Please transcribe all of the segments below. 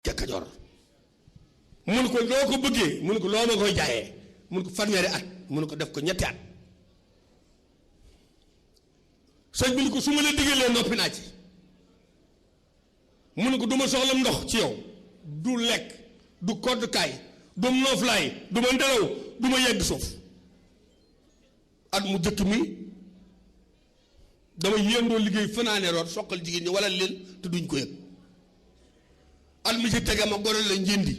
ca Kajoor mun ko loo ko bëggee mun ko loo ma koy jaayee mun ko fanweeri at mun ko def ko ñetti at sëñ bi ni ko su ma la diggalee noppi naa ci mun ko du ma soxla ndox ci yow du lekk du koddukaay du nooflaay du ma ndelaw du ma yegg suuf at mu jëkk mi dama yéendoo liggéey fanaane root soqal jigéen ñi wala leen te duñ ko yëg at mi ci tege ma gore la njëndi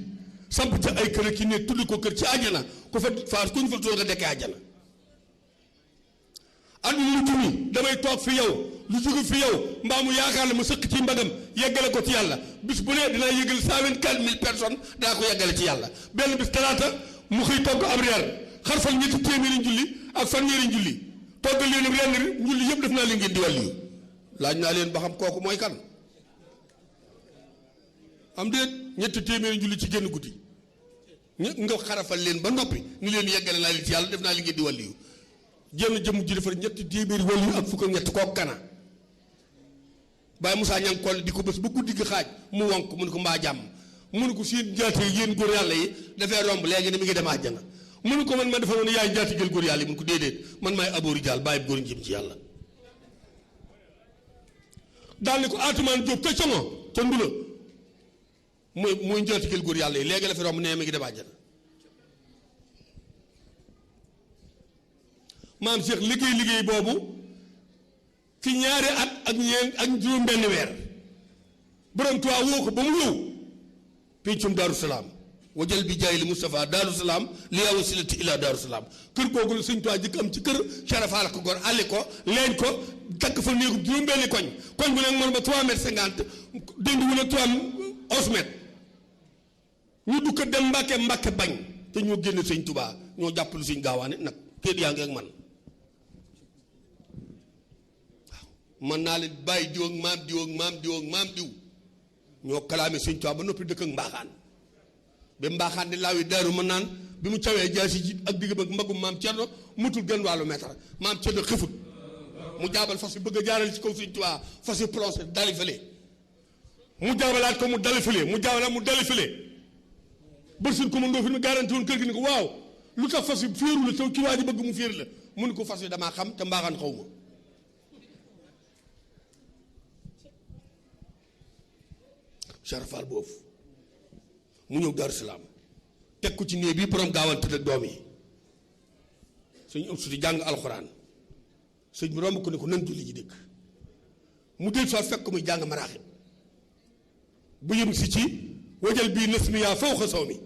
samp ca ay kër ki ne tudd ko kër ci àjjana ku fa faas kuñ fa tool nga dekkee àjjana at mi mujj mi damay toog fi yow lu jóge fi yow mbaa mu yaakaar la ma sëkk ci mbagam yeggale ko ci yàlla bis bu ne dinaa yëgal 124 000 personnes daa ko yeggale ci yàlla benn bis talaata mu xëy togg ab reer xarfal ñetti téeméeri njulli ak fanweeri njulli togg leen ren njulli yëpp def naa leen ngeen di wàll yi laaj naa leen ba xam kooku mooy kan am déet ñetti téeméeri njulli ci génn guddi nga xarafal leen ba noppi ni leen yeggale naa leen ci yàlla def naa leen ngeen di wàll yi jéem jëm ji defar ñetti téeméeri wàll yu ak fukk ak ñett kooku kana Baye Moussa ñang koll di ko bés ba guddi gi xaaj mu wonk mu ne ko mbaa jàmm mu ne ko seen jaate yéen góor yàlla yi dafay romb léegi ni mi ngi dem àjjana mu ne ko man ma dafa woon yaay jaati jël góor yàlla yi mu ne ko déedéet man maay aboori jaal bàyyi góor njëm ci yàlla daal ni ko Atumaan Jóob ca congo ca ndula mooy jaati jël góor yàlla yi léegi la fi romb nee mi ngi dem àjjana maam Cheikh liggéey boobu fi ñaari at ak ñeent ak juróom benn weer borom Tuubaa woo ko ba mu ñëw pencum Daaru Salaam wajal bi jaay li Moustapha Daaru Salaam li yaa wasilati ila Daaru Salaam kër googu la sëñ Tuubaa jëkk am ci kër Carafaal ko gor àlli ko leen ko takk fa néegu juróom benni koñ bu nekk moom ba 3 mètres 50 dënd wu ne 11 mètres ñu dukk dem Mbàkke bañ te ñoo génn sëñ Tuubaa ñoo jàppalu sëñ Gaawaane nag kéet yaa ngi ak man man naa leen bàyyi diw ak maam diw ak maam diw ak maam diw ñoo kalaame sëñ Tuubaa ba noppi dëkk ak mbaaxaan ba mbaaxaan di laaw yi daaru mën naan bi mu cawee jaasi ji ak diggam ak mbagum maam Cerno mutul gën wàllu mètre maam Cerno xëfut mu jaabal fas yi bëgg a jaaral ci kaw sëñ Tuubaa fas yi plongé dali fële mu jaabalaat ko mu dali fële mu jaabalaat mu dali fële bërsin ko mu ndoo fi mu garanti woon kër gi ni ko waaw lu tax fas yi féeru la taw ci waa ji bëgg mu féer la mu ne ko fas yi damaa xam te mbaaxaan xaw ma Carafaal boobu mu ñëw Daaru Salaam teg ko ci néeg bi borom gaawal tëdd ak doom yi sëñ ëpp su di jàng alxuraan sëñ bi romb ko ne ko nan julli ji dëkk mu del soo fekk muy jàng maraaxib bu yëm si ci wajal bii nas mi yaa fawqa saw mi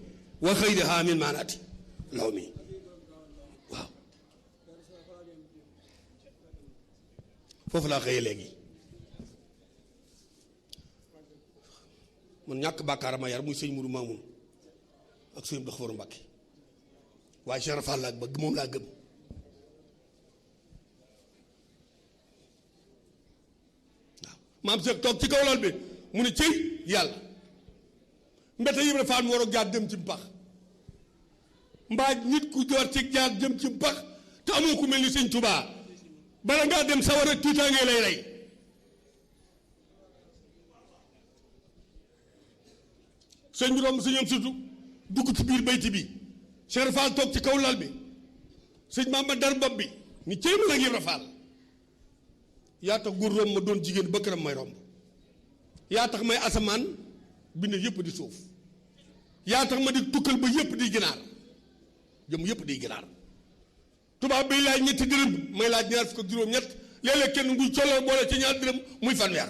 wa xëy de min maanaati law mi waaw foofu laa xëyee léegi man ñàkk bàkkaar ma yar muy sëñ Mourou Mamoun ak sëñ Abdou Xafoor Mbàkke waaye Cheikh Rafal laa bëgg moom laa gëm waaw maam Cheikh toog ci kaw lal bi mu ne cëy yàlla mbete yëpp dafa am war a jaar dem ci mpax mbaa nit ku door ci jaar jëm ci mpax te amoo ku mel ni sëñ Touba bala ngaa dem sawar a tiitaangee lay rey sëñ bi romb sëñam surtout dugg ci biir bayti bi Cheikh Fall toog ci kaw lal bi sëñ maam ma dar bopp bi ni cëy ma nag Ibra Fall yaa tax góor romb ma doon jigéen ba këram may romb yaa tax may asamaan bind yëpp di suuf yaa tax ma di tukkal ba yëpp di ginaar jëm yëpp di ginaar tubaab bi laaj ñetti dërëm may laaj ñaar fukk ak juróom-ñett léeg-léeg kenn nguy coloo boole ci ñaar dërëm muy fanweer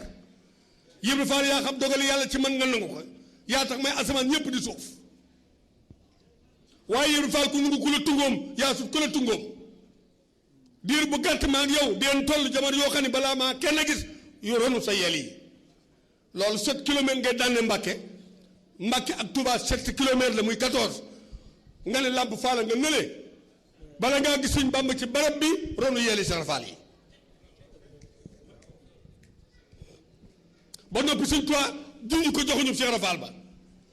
Ibra Fall yaa xam dogal yàlla ci man nga nangu ko yaa tax may asamaan ñëpp di suuf waaye Ibra Fall ku nungu ku la tungoom yaa suuf ku la tungoom diir bu gàtt maa ak yow deen toll jamono yoo xam ne balaa maa kenn gis yoronu sa yel yi loolu 7 kilomètres ngay dànne Mbàkke ak Touba 7 kilomètres la muy 14 nga ne Lamp Fall nga nëlee bala ngaa gis Sëñ Bàmba ci barab bi ronu yeeli Cheikh Fall yi ba noppi Sëñ Tuubaa junj ko joxuñu Cheikh Fall ba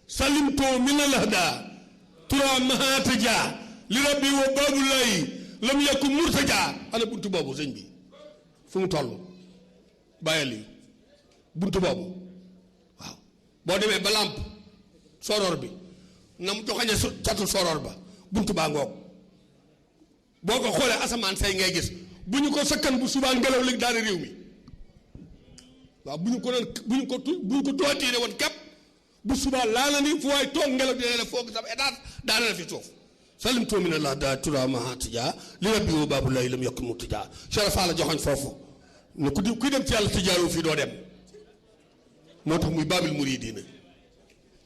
salimtoo mina lahda tura mahataja li rabbi wa babulayi lam yakku murtaja ana buntu boobu sëñ bi fu mu toll bàyyil yi buntu boobu waaw boo demee ba làmp soror bi na mu joxañe catu soror ba buntu baa ngoog boo ko xoolee asamaan say ngay gis bu ñu ko sakkan bu subaa ngelaw li daal réew mi waaw bu ñu ko tootiire woon képp bu subaa laa na ni fu waay toog ngelaw dina la foog sam état daana la fi suuf salim tuumina la daa tura maha tijaa li rabbi wa baabu lay lam yokk mu tijaa Sharafa la joxoñ foofu ne kuy dem ci yàlla tijaaru fii doo dem moo tax muy baabil muridiina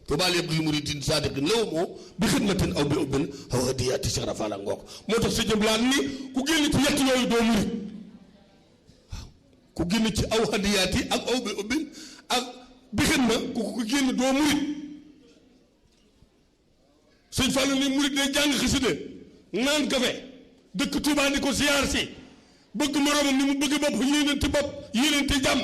Tuubaa yabdul muridiin saadiqin law moo bi xidmatin aw bi ubbin aw hadiyaati Sharafa la ngoog moo tax sa jëm laan ni ku génn ci yett yooyu doo murid waaw ku génn ci aw hadiyaati ak aw bi ubbin ak bi xidma ku génn doo murid sëñ Fallu ni murid day jàng xasida naan kafe dëkk Tuubaa di ko siyaar si bëgg moroomam ni mu bëgg bopp yéenante jàmm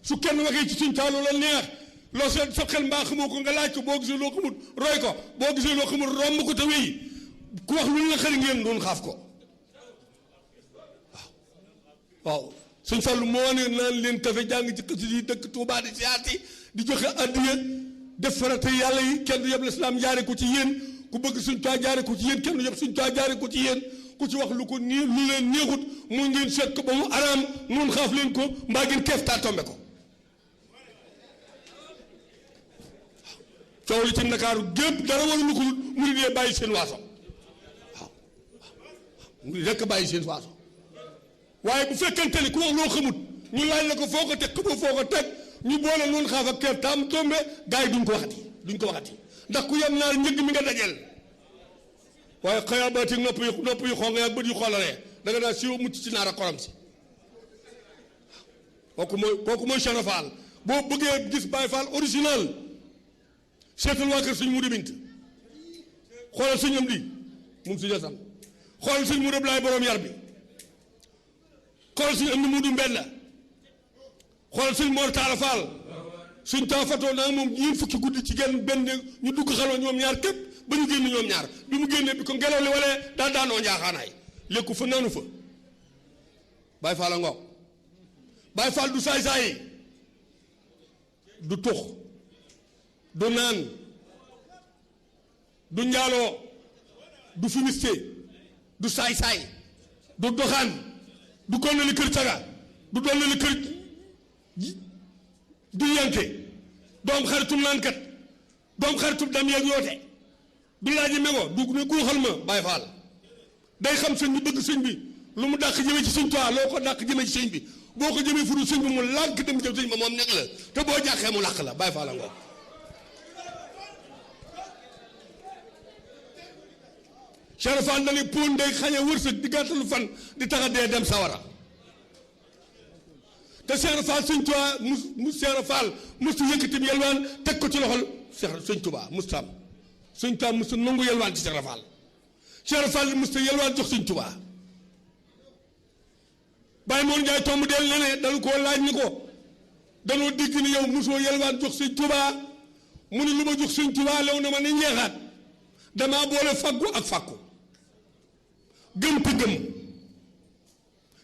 su kenn waxee ci suñ taalu la neex loo sa xel mbaa xamoo ko nga laaj ko boo gisee loo xamut roy ko boo gisee loo xamut romb ko te wéy ku wax lu la xari ngeen doon xaaf ko waaw sëñ Fallu moo ne naan leen kafe jàng ci xasida yi dëkk Tuubaa di siyaar si di joxe addiya def farata yàlla yi kenn du yeb lislaam jaare ko ci yéen ku bëgg suñ taa jaare ko ci yéen kenn du yeb suñ taa jaare ko ci yéen ku ci wax lu ko nii lu leen neexut mu ngeen seet ko ba mu araam noonu xaaf leen ko mbaa ngeen keef taa tombe ko coow li ci Ndakaaru gépp dara waruñu ko murid yee bàyyi seen waaso waaw murid rekk bàyyi seen waaso waaye bu fekkente ni ku wax loo xamut ñu laaj la ko foo ko teg xamoo foo ko teg ñu boole noonu xaaf ak keef taam tombe gars yi duñ ko waxati ndax ku yem naar njëgg mi nga dajeel waaye xëyaa baati nopp yu xonq ak bët yu xoolalee da nga daal siwo mucc ci naar ak xorom si kooku mooy Cheikh Fall boo bëggee gis Baye Fall original seetal waa kër suñ mu bint xoolal suñ am di moom suñu asam xoolal suñ mu laay borom yar bi xoolal suñ am di mu du mbedd la xoolal suñ Mor Talla Fall suñ taa fatoo naa moom ñeen fukki guddi ci genn benn ñu dugg xaloo ñoom ñaar képp ba ñu génn ñoom ñaar bi mu génnee bi ko ngelaw li walee daal daanoo njaaxaanaay lekku fa naanu fa Baye Fall a ngoog Baye Fall du saay-saay du tux du naan du njaaloo du fumiste du saay-saay du doxaan du konnali kër caga du donnali kër du yanke doom xaritum naankat doom xaritum dam yeeg yoote du laaji mego du ne guuxal ma Baye Fall day xam sëñ bi bëgg sëñ bi lu mu dàq jëme ci sëñ Tuubaa loo ko dàq jëme ci sëñ bi boo ko jëmee furu sëñ bi mu lànk dem jëm sëñ ba moom nekk la te boo jàqee mu làq la Baye Fall la ngoog Cheikh Fall na ni pon day xañe wërsëg di gàttalu fan di tax a dee dem sawara te Cheikh Fall sëñ Tuubaa mu Cheikh Fall mustu yëkkati yelwaan teg ko ci loxol sëñ Tuubaa mustaam sëñ Tuubaa mustu nangu yelwaan ci Cheikh Fall Cheikh Fall mustu yelwaan jox sëñ Tuubaa Baye Mor Ndiaye tomb del ne ne dañu koo laaj ni ko danoo dégg ni yow musoo yelwaan jox sëñ Tuubaa mu ni lu ma jox sëñ Tuubaa lew na ma ni njeexaat damaa boole faggu ak fàkku gëm te gëm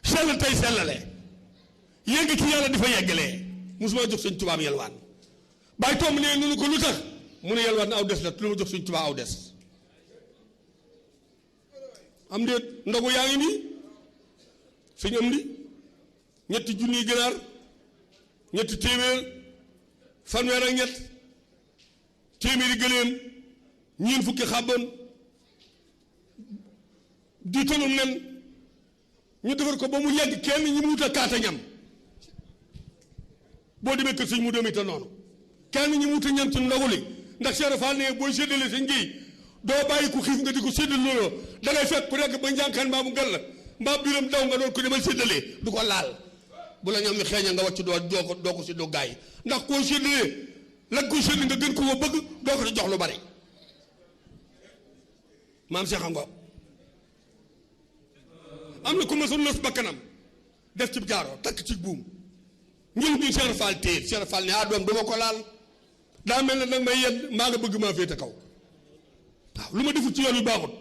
sell tey sellale yegg ci yàlla di fa yeggalee musuma jox sëñ Tuubaa yelwaan Baye tomb ne nunu ko lu tax mu ne yelwaan aw des la lu ma jox sëñ Tuubaa aw des am déet ndogu yaa ngi nii sëñ am di ñetti junniy ganaar ñetti téeméer fanweer ak ñett téeméeri gëléem ñeen fukki xàbban di tonum nen ñu defar ko ba mu yegg kenn ñi mu wut a kaata ñam boo demee kër sëñ mu demee te noonu kenn ñi mu wut a ñam ci ndogu li ndax Cheikh Fall ne booy séddale sëñ gi doo bàyyi ko xiif nga di ko séddal looloo da ngay fekk ku nekk ba njànkaan mbaa mu gal la mbaa biiram daw nga doon ko demal séddalee du ko laal bu la ñoom mi xeeña nga wàcc doo ko séddoo gaa yi ndax koo séddalee la koy sédd nga gën ko ko bëgg doo ko ci jox lu bari maam Cheikh Ango am na ku ma sa nos bakkanam def ci jaaro takk ci buum ñun ñu Cheikh Fall téye Cheikh Fall ne doom duma ko laal daa mel ne nag may yedd maa nga bëgg maa féete kaw waaw lu ma defut ci yoon yu baaxut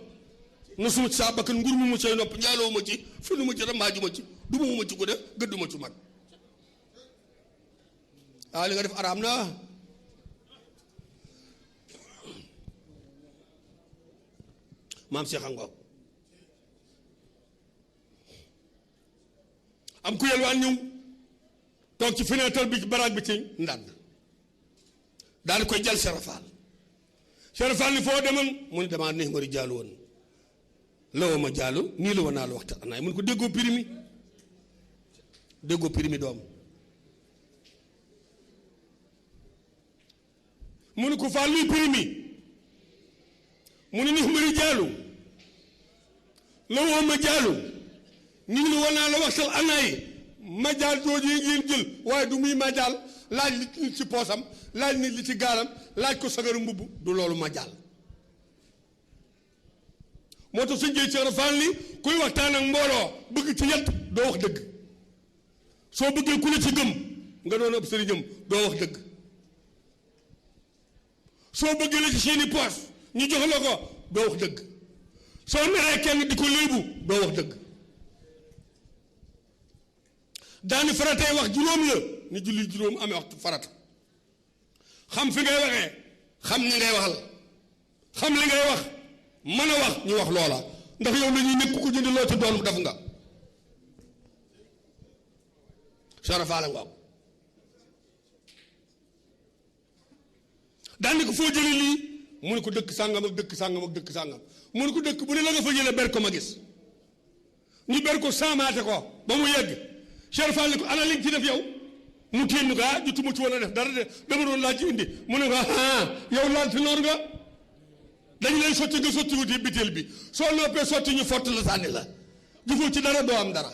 na suma ci saa bakkan ngur mu ma say nopp njaaloo ma ci fenu ma ci rambaaju ma ci duma ma ci ko def gëddu ma ci mag waaw li nga def araam na maam Cheikh Angoog am ku yelwaan ñëw toog ci fenêtre bi baraag bi ci ndànd daal di koy jël Cheikh Fall ni foo demoon mu ne damaa neex mari jaalu woon la ma jaalu nii la woon naa la waxtaan anaay mun ko déggoo primi doom mu ne ko Fall luy primi mu ne neex mari jaalu la ma jaalu nii la woon naa la waxtaan anaay majaal jooju yi ngeen jël waaye du muy majaal laaj li ci poosam laaj nit li ci gaalam laaj ko sagaru mbubb du loolu majaal moo tax suñ jëy Cheikh Fall ni kuy waxtaan ak mbooloo bëgg ci yett doo wax dëgg soo bëggee ku la ci gëm nga doon ab sëriñam doo wax dëgg soo bëggee la ci seeni poos ñu jox la ko doo wax dëgg soo meree kenn di ko léebu doo wax dëgg daani faratay wax juróom la ni julli juróom amee waxtu farata xam fi ngay waxee xam ni ngay waxal xam li ngay wax mën a wax ñu wax loola ndax yow la ñuy nekk ko jënd loo ci doon def nga sarafaale nga daal ni ko foo jëlee lii mu ne ko dëkk sàngam ak dëkk sàngam ak dëkk sàngam mu ne ko dëkk bu ne la nga fa jëlee ber ko ma gis ñu ber ko saamaate ko ba mu yegg Cheikh Fall ni ko ana li ci def yow mu téen ni ko jutuma ci woon a def dara de dama doon laaj ci indi mu ne ko yow laal ci noor nga dañu lay sotti nga sotti wuti bitéel bi soo noppee sotti ñu fott la sànni la jufoo ci dara doo am dara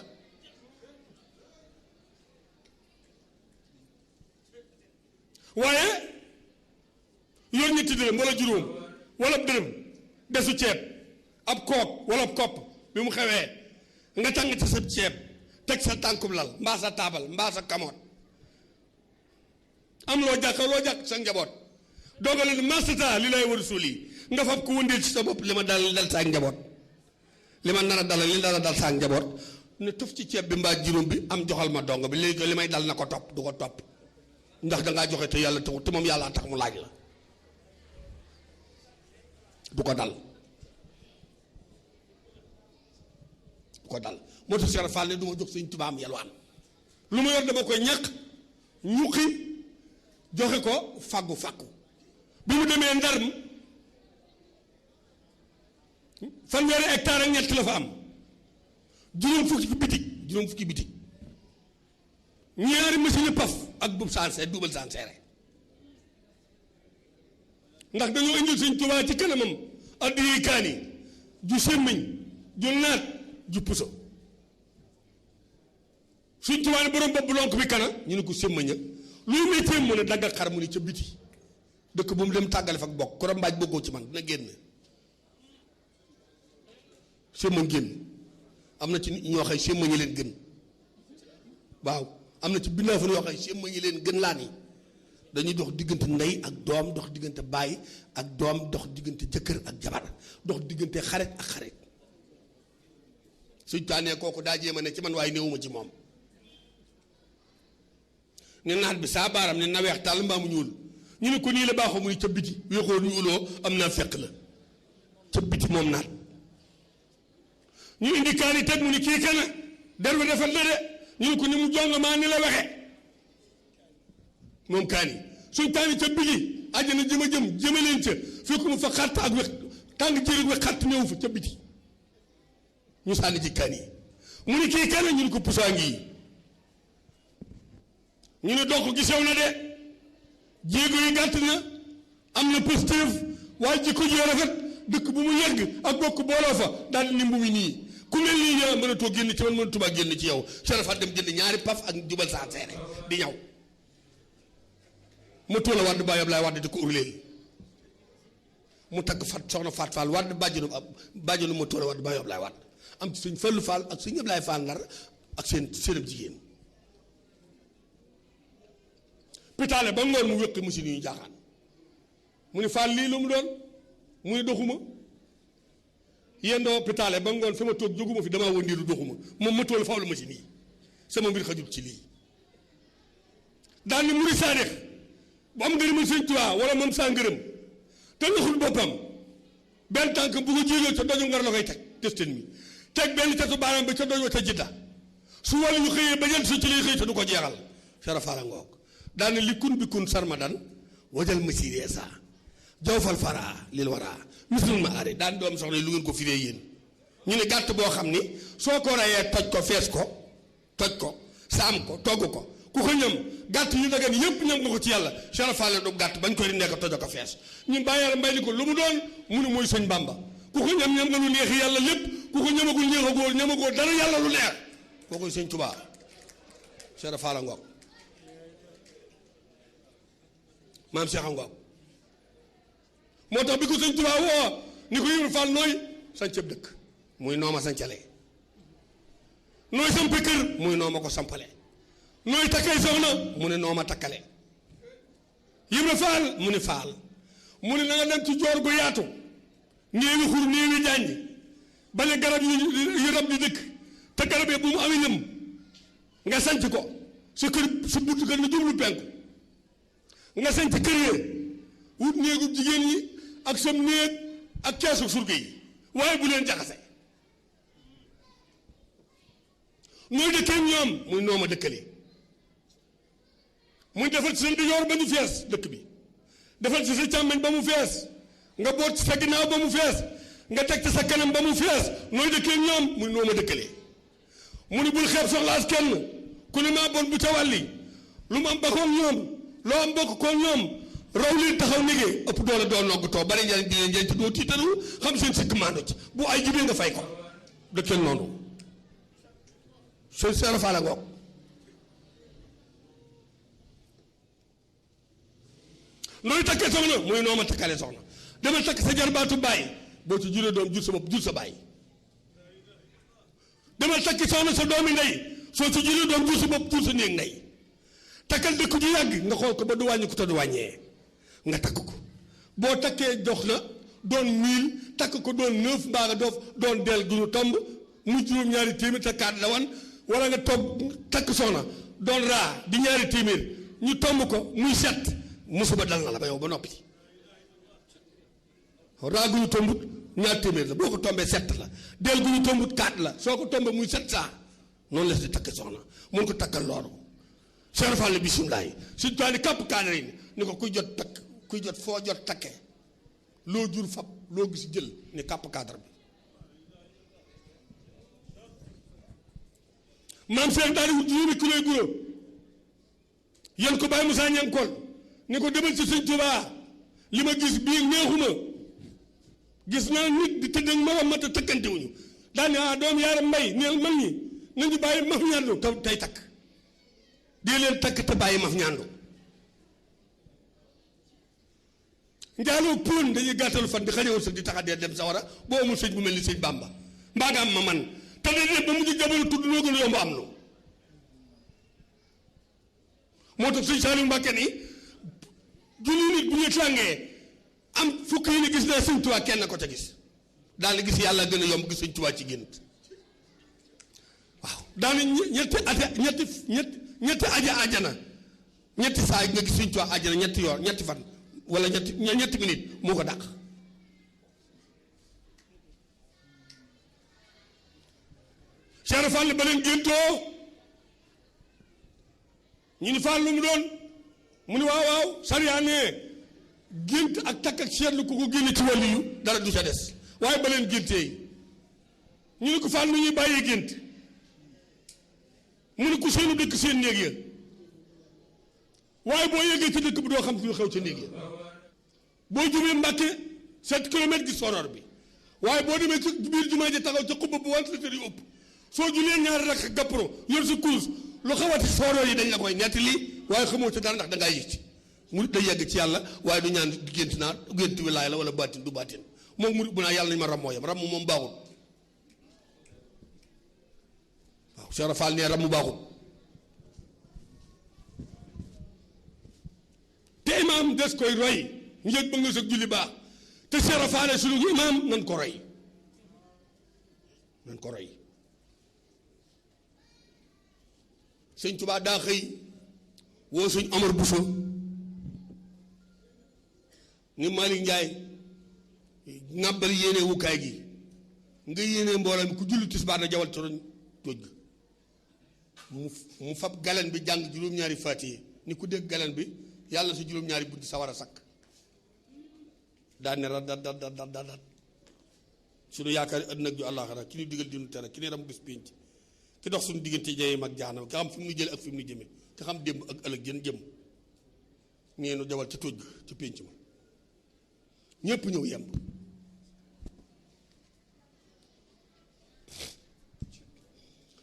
waaye yoon ñetti dërëm wala juróom wala dërëm desu ceeb ab kook wala ab kopp bi mu xewee nga tàng ci sa ceeb teg sa tànkub lal mbaa sa taabal mbaa sa kamoot am loo jàkk sa njaboot doogale ni masata li lay war suul yi nga fab ko wëndeel ci sa bopp li ma dal saa njaboot li ma nar a dalal li dara dal saa njaboot ne tuf ci ceeb bi mbaa juróom bi am joxal ma dong bi léegi li may dal na ko topp du ko topp ndax dangaa joxe te yàlla taxul te moom yàlla tax mu laaj la du ko dal moo tax Cheikh Fall ne du ma jox Sëñ Tuubaa am yalwaan lu ma yor dama koy ñàkk ñuqi joxe ko fàggu bi mu demee Ndarm fanweeri hectare ak ñett la fa am juróom fukki bitig ñaari machine paf ak bub sansé duubal sansére ndax dañoo indil Sëñ Tuubaa ci kanamam addi kaani ju semmiñ ju naat ju puso Sëñ Tuubaa ne borom bopp lonk bi kana ñu ne ko semmaña luy métier mu ne daggal xar mu ni ca biti dëkk bu mu dem tàggale fa ak bokk ko mbaaj bëggoo ci man dina génn semmañ génn am na ci nit ñoo xëy semmañi leen gën waaw am na ci bindaa fa yoo xëy semmañi leen gën laa ni dañuy dox diggante ndey ak doom dox diggante baay ak doom dox diggante jëkkër ak jabar dox diggante xarit ak xarit suñ tànnee kooku daa jéema ne ci man waaye néewuma ci moom ne naat bi saa baaram ne na weex tàll mbaa mu ñuul ñu ne ko nii la baaxoo mu ni ca biti weexoo ñuuloo am naa fekk la ca biti moom naat ñu indi kaani teg mu ni kii kana der bi defal na de ñu ne ko ni mu jong maa ni la waxe moom kaani suñ kaani ca biti àjjana jëma leen ca fekk mu fa xàtt ak wex tàng jëriñ we xàtt néew fa ca biti ñu sànni ci kaani mu ni kii kana ñu ne ko pusaa ngi ñu ne donc gisew na de jéego yi gàtt na am na positif waaye jikko ji rafet dëkk bu mu yegg ak bokk booloo fa daal di ni mbu mi nii ku mel nii ñaa mën a toog génn ci man mën a tubaab génn ci yow Serafat dem jënd ñaari paf ak jubal saa seere di ñaw ma tóola wadd bàyyi Ablaay wadd di ko urleel mu tagg fat soxna Faat Fall wadd bàjjanu ma tóola wadd bàyyi Ablaay wadd am ci suñ Fallu Fall ak suñ Ablaay Fall Ndar ak seenam jigéen pitaale ba ngoon mu wéqi machine yu ñu jaaxaan mu ni Fall lii lu mu doon mu ni doxuma yendoo pitaale ba ngoon fi ma toog jóguma fi damaa wëndiilu doxuma moom ma tool faaw la machine yi sama mbir xajul ci lii daal ni muri saadex bu am ngërëmal Sëñ Tuubaa wala moom saa ngërëm te naxul boppam benn tànk bu ko jiiloo ca doju ngar la koy teg destin mi teg benn catu baaraam bi ca doj wa ca jidda su wala ñu xëyee ba jant si ci lay xëy te du ko jeexal sarafaala ngoog daane li kun bi kun sarmadan wajal masiree sa jawfal fara lil wara mislul ma ari daan doom soxna lu ngeen ko firee yéen ñu ne gàtt boo xam ni soo ko rayee toj ko fees ko toj ko saam ko togg ko ku ko ñam gàtt yu dagan yëpp ñam nga ko ci yàlla sarafaale du gàtt bañ koy di nekk toj ko fees ñun bàyyi yàlla mbay ni ko lu mu doon mu ne mooy sëñ Bamba ku ko ñam nga lu neexi yàlla lépp ku ko ñamagul dara yàlla lu neex koo koy sëñ Tuubaa sarafaala ngoog maam Cheikh a ngoog moo tax bi ko sëñ Tuubaa woo ni ko Ibra Fall nooy sancab dëkk muy nooma sancale nooy sampe kër muy nooma ko sampale nooy takkay soxna mu ne nooma takkale Ibra Fall mu ne Fall mu ne na nga dem ci joor gu yaatu néewi xur néewi jànj bale garab yu rab di dëkk te garab yi bu mu amee lëm nga sanc ko sa kër sa buntu kër na jublu penku nga sanc kër yee wut néegu jigéen ñi ak sam néeg ak keesu surga yi waaye bu leen jaxase nooy dëkkee ñoom muy nooma dëkkale muy defal ci sa ndijoor ba ñu fees dëkk bi defal ci sa càmmeñ ba mu fees nga boot ci sa ginnaaw ba mu fees nga teg ci sa kanam ba mu fees nooy dëkkee ñoom muy nooma dëkkale mu ni bul xeeb soxlaas kenn ku ne maa bon bu ca wàlli lu mu am bakkoon ñoom loo am bokk koon ñoom raw li taxaw négee ëpp doole doo noggatoo bari njariñ di leen njëriñ te doo tiitaru xam seen sikk maando ci bu ay jibee nga fay ko dëkkeel noonu seen sarafaala ngoog nooy takkee soxna muy noo ma takkale soxna demal takk sa jarbaatu baay boo ci juree doom jur sa bopp jur sa baay demal takki soxna sa doomi ndey soo ci juree doom jur sa bopp jur sa néeg ndey takkal dëkk ju yàgg nga xool ko ba du wàññi ko te du wàññee nga takk ko boo takkee dox na doon 1000 takk ko doon 9 mbaa nga doon del gu ñu tomb muy juróom-ñaari téeméer te kaat la wan wala nga toog takk soxna doon raa di ñaari téeméer ñu tomb ko muy 7 musiba dal na la ba yow ba noppi raa gu ñu tombut ñaari téeméer la boo ko tombee 7 la del gu ñu tombut 4 la soo ko tombee muy 700 noonu la si di takk soxna mun ko takkal loolu Cheikh Fall bisimilah suñu toile kàpp kaanari ni ko kuy jot foo jot takke loo jur fab loo gis jël ni kàpp cadre bi maam Cheikh daal di wut juróomi kiloy guro yéen ko bàyyi Moussa Ñankol ni ko demal ci sëñ Tuubaa li ma gis bii neexuma gis naa nit di tëdd ak ma mat a tëkkante wuñu daal ne doom yaaram mbay neel mag ñi nañu bàyyi maf ñaandu tey takk dee leen takk te bàyyi maf ñaandu njaaloo póon dañuy gàttalu fan di xañewul sëg di taxa dee dem sawara boo amul sëñ bu mel ni sëñ Bàmba mbaa nga am ma man te de ba mujj jamono tudd loo gën a yomb am nu moo tax sëñ Saliou Mbàkke ni junni nit bu ñu tàngee am fukk yi ni gis naa sëñ Tuubaa kenn ko ca gis daal di gis yàlla gën a yomb gis sëñ Tuubaa ci gént waaw daana ñetti aja ajana ñetti saa nga gis sëñ Tuubaa ajana ñetti yoon ñetti fan wala ñetti minute moo ko dàq Cheikh Fall ba leen géntoo ñu ni Fall lu mu doon mu ni waaw sariya ne gént ak takk ak seetlu ku ko génne ci wàllu yu dara du sa des waaye ba leen géntee ñu ni ko Fall nu ñuy bàyyee gént mu ni ku seenu dëkk seen néeg ya waaye boo yeggee ci dëkk bi doo xam ci lu xew ci néeg ya boo jubee Mbàkke 7 kilomètres gi soror bi waaye boo demee ci biir jumaa ji taxaw ca xubba bu ventilateur yu ëpp soo julee ñaari rakk gappro yor sa kuus lu xawati soror yi dañ la koy nettali waaye xamoo ci dara ndax da ngaa yëg ci mu day yegg ci yàlla waaye du ñaan di gént naa gént wilaay la wala baatin du baatin moom mu bu naa yàlla nañu ma ram moo yam ram moom baaxul waaw Cheikh Fall nee ram mu baaxul te imaam des koy roy njëg ba nga sa julli baax te Cheikh Fall sunu imaam nan ko roy sëñ Tuubaa daa xëy woo suñ Omar Bousso ni Malick Ndiaye ŋàbbal yéene wukaay gi nga yéene mbooloo mi ku julli tisbaar na jawal ci roñ tóoj ga mu fab galen bi jàng juróom-ñaari faatiye ni ku dégg galen bi yàlla sa juróom-ñaari bunti sawar a sakk daan ne dat suñu yaakaar àddina ak ju àllaaxira ki ñu digal dinu tere ki ne ram bis pénc ki dox suñu diggante jeyem ak jaanam ki xam fi mu nu jële ak fi mu nu jëme ki xam démb ak ëllëg jën jëm neenu jawal ca tóoj ga ci pénc ma ñépp ñëw yemb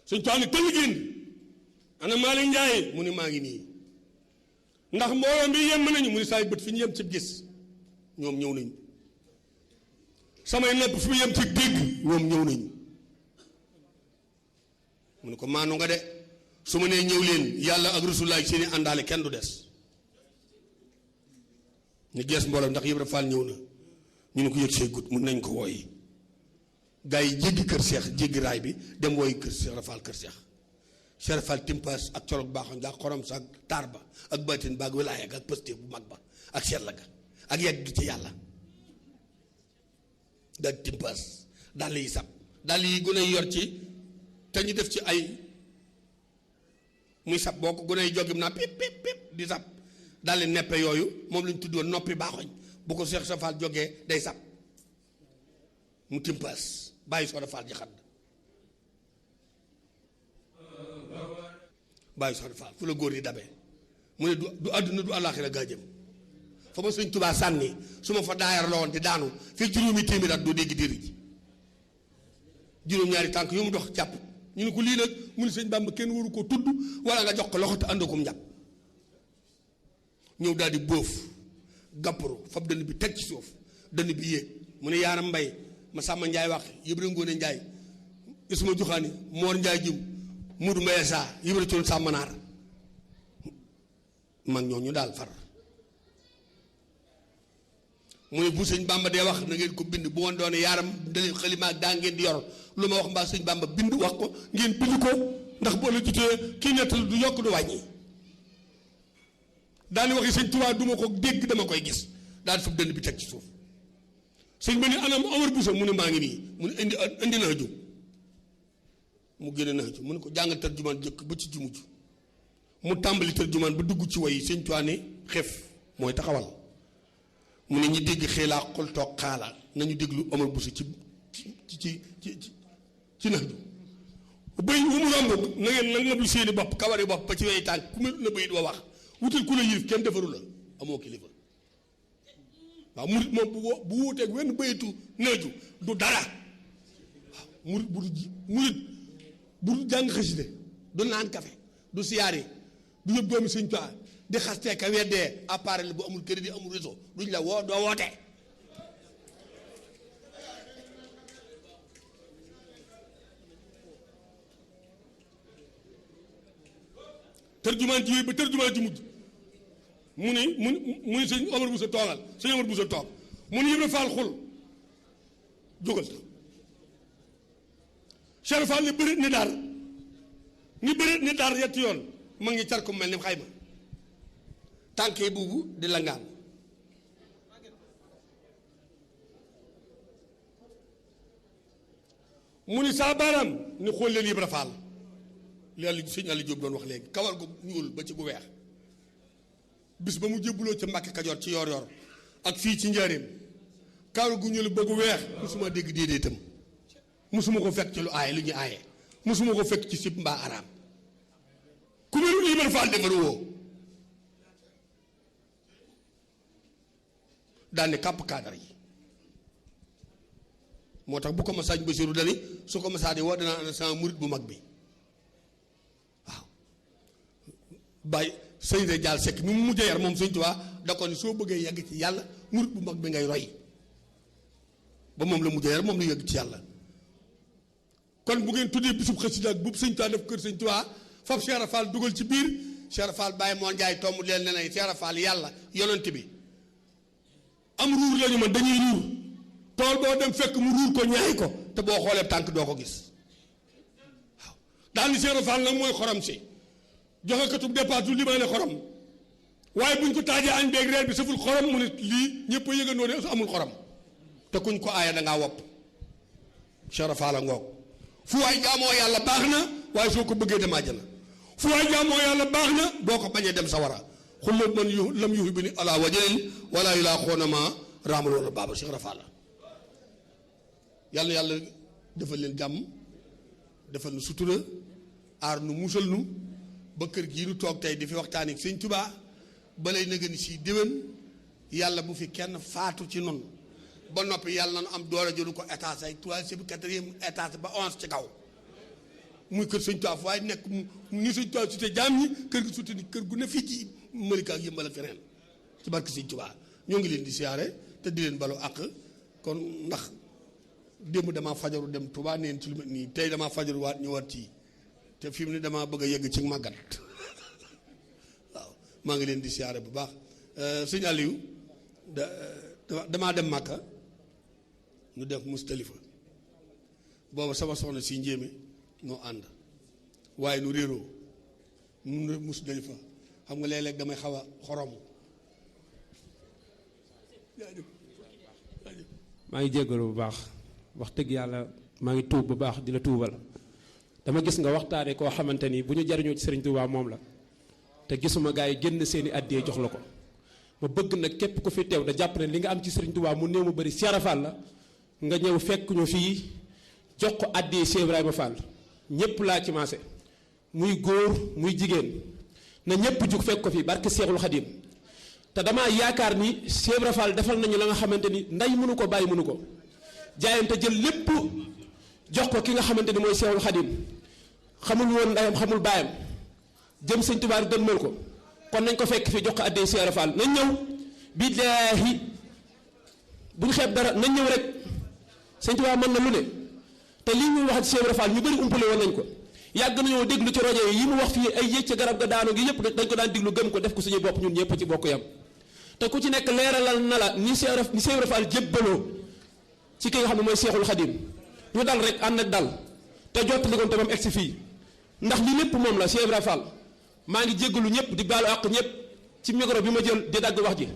suñ toog ni tëll génn ana Malick Ndiaye mu ne maa ngi nii ndax mbooloo bi yem nañu mu ne saay bët fi ñu yem ci gis ñoom ñëw nañu samay nopp fi mu yem ci dégg ñoom ñëw nañu mu ne ko maanu nga de su ma nee ñëw leen yàlla ak Rasulullah seeni àndaale kenn du des ñu gees mbooloo ndax Ibra Fall ñëw na ñu ne ko yëg see gut mun nañ ko wooyi gaa yi jéggi kër seex jéggi raay bi dem wooyi kër Seex Rafal kër seex Seex Rafal timpaas ak colog baaxoon nga ak xorom sa ak taar ba ak baatin ba ak wilaaya ak pëste bu mag ba ak seetla ga ak yegg gi ci yàlla daal timpaas dàll yi sab dàll yi gën a yor ci te ñu def ci ay muy sab boo ko gën a joggi naa pip pip pip di sab daal di neppe yooyu moom lañ tuddoon noppi baaxoñ bu ko Seex Rafal jógee day sab mu timpaas bàyyi soo defaal ji xadd bàyyi soo defaal fu la góor yi dabee mu ne du àdduna du àllaaxira gaa jëm fa ma sëñ Tubaa sànni su ma fa daayar la woon di daanu fii juróomi téeméer at doo dégg diri ji juróom-ñaari tànk yu mu dox jàpp ñu ne ko lii nag mu ne sëñ Bàmba kenn waru ko tudd wala nga jox ko loxo te àndakum njàpp ñëw daal di bóof gàpparu fab dënn bi teg ci suuf dënn bi yéeg mu ne Yaaram Mbay ma Sàmba Njaay wax Ibra Ngoone Njaay Isma Juxaani Moor Njaay jiw Mudu Mbaye Saa Ibra Coon Sàmmanaar mag ñooñu daal far mu ne bu sëñ Bàmba dee wax na ngeen ko bind bu woon doone yaaram daleen xalima daa ngeen di yor lu ma wax mbaa sëñ Bàmba bind wax ko ngeen bind ko ndax boo la jotee kii nettali du yokk du wàññi daani waxi sëñ Tuubaa du ma ko dégg dama koy gis daal fab dënn bi teg ci suuf sëñ ba ni anam Omar Bousso mu ne maa ngi nii mu ne indi na ju mu génne na ju mu ne ko jàngal tarjumaan jëkk ba ci jumuj mu tàmbali tarjumaan ba dugg ci way sëñ Tuubaa ne xef mooy taxawal mu ne ñi dégg xeelaa xol toog xaala nañu déglu Omar Bousso ci nax ju bëy wu mu romb na ngeen na ngeen seeni bopp kawari bopp ba ci way tànk ku mel na bëyit wa wax wutal ku la yilif kenn defaru la amoo kilifa waaw murit moom bu wuuteeg wenn bëyitu naaju du dara waaw murit bu du jàng xasida du naan kafe du siyaari du yëpp doomi sëñ Tuubaa di xastee ka weddee appareil bu amul crédit amul réseau duñ la woo doo woote tërjumaan ci yooyu ba tërjumaan ci mujj mu ni sëñ Omar Bousso toogal sëñ Omar Bousso toog mu ni Ibra Fall xul jógal Cheikh Fall ni bërit ni daar yetti yoon ma ngi car ko mel ni xayma tànk yi buubu di la ngaan mu ni saa baaraam ni xool leen Ibra Fall li sëñ Aliou Diop doon wax léegi kawar gu ñuul ba ci gu weex bis ba mu jébbuloo ca Mbàkke Kajoor ci yor ak fii ci njaareem kawar gu ñuul ba gu weex musuma dégg déedéet itam musuma ko fekk ci lu aaye lu ñu aaye musuma ko fekk ci sib mbaa araam ku melu Ibra Fall defaru woo daal ne kàpp kaadar yi moo tax bu ko masaaj Basiru dani su ko masaa di woo danaa ana sama murit bu mag bi waaw bàyyi sëñ de jaal sekk mi mu mujj yar moom sëñ Tuubaa da ko ni soo bëggee yegg ci yàlla murit bu mag bi ngay roy ba moom la mujj yar moom la yegg ci yàlla kon bu ngeen tuddee bisub xasida ak bu sëñ Tuubaa def kër sëñ Tuubaa fab Cheikh Ibra Fall dugal ci biir Cheikh Ibra Fall bàyyi moo njaay tomb leen ne nay Cheikh Ibra Fall yàlla yonent bi am ruur lañu man dañuy ruur tool boo dem fekk mu ruur ko ñaay ko te boo xoolee tànk doo ko gis waaw daal ni Cheikh Ibra Fall nag mooy xorom si joxe katub dépasse du limaane xorom waaye buñ ko taajee añ beeg reer bi saful xorom mu ne lii ñëpp a yëgandoo ne amul xorom te kuñ ko aaya da ngaa wopp Cheikh Rafal a ngoog fu waay jaamoo yàlla baax na waaye soo ko bëggee dem àjjana fu waay jaamoo yàlla baax na boo ko bañee dem sawara xullu man yu lam yuhi bi ni ala wajëlin wala yu laa xoona ma raamal wala baaba Cheikh Rafal yàlla yàlla defal leen jàmm defal nu sutura aar nu musal nu ba kër gii nu toog tey di fi waxtaan ak Sëñ Tuubaa balay na gën si déwén yàlla bu fi kenn faatu ci noonu ba noppi yàlla na am doole jëlu ko étage ay troisième quatrième étage ba 11 ci kaw muy kër Sëñ Tuubaa waaye nekk ni Sëñ Tuubaa sute jaam ñi kër gi sute ni kër gu ne fii ci Malika ak Yëmbal ak feneen ci barke Sëñ Tuubaa ñoo ngi leen di siyaare te di leen balu àq kon ndax démb damaa fajaru dem Touba neen ci lu mel nii tey damaa fajaru waat ñëwaat ci te fi mu ne damaa bëgg a yegg ci màggat waaw maa ngi leen di siyaare bu baax sëñ Aliou damaa dem Màkka ñu def Mustalifa booba sama soxna si njéeme noo ànd waaye nu réeroo nu Mustalifa xam nga léeg-léeg damay xaw a xorom. maa ngi jéggalu bu baax wax dëgg yàlla maa ngi tuub bu baax di la tuubal dama gis nga waxtaane koo xamante ni bu ñu jariñoo ci Sëriñ Tuubaa moom la te gisuma gaa yi génn seeni àddiyee jox la ko ma bëgg nag képp ku fi teew da jàpp ne li nga am ci Sëriñ Tuubaa mu néew mu bëri Cheikh Ibra Fall la nga ñëw fekk ñu fii jox ko àddiyee Cheikh Ibrahima Fall ñépp laa ci maase muy góor muy jigéen na ñépp jug fekk ko fii barke Seexul Xadim te damaa yaakaar ni Cheikh Ibra Fall defal nañu la nga xamante ni nday mënu ko bàyyi mënu ko jaayante jël lépp jox ko ki nga xamante ni mooy Seexul Xadim xamul woon ndayam xamul baayam jëm Sëñ Tuubaa dënmal ko kon nañ ko fekk fii jox ko addee Cheikh Ibra Fall nañ ñëw billaahi buñ xeeb dara nañ ñëw rek Sëñ Tuubaa mën na lu ne te lii muy wax ci Cheikh Ibra Fall ñu bëri umpale woon nañ ko yàgg nañoo déglu ci rajo yi mu wax fii ay yéeg ca garab ga daanu gi yëpp dañ ko daan déglu gëm ko def ko suñu bopp ñun ñëpp ci bokk yam te ku ci nekk leeralal na la ni Cheikh Ibra Fall jébbaloo ci ki nga xam ne mooy Seexul Xadim ñu dal rek ànd ak dal te jottali ko te moom egsi fii ndax li lépp moom la Cheikh Ibra Fall maa ngi jéggalu ñëpp di baalu àq ñëpp ci micro bi ma jël di dagg wax ji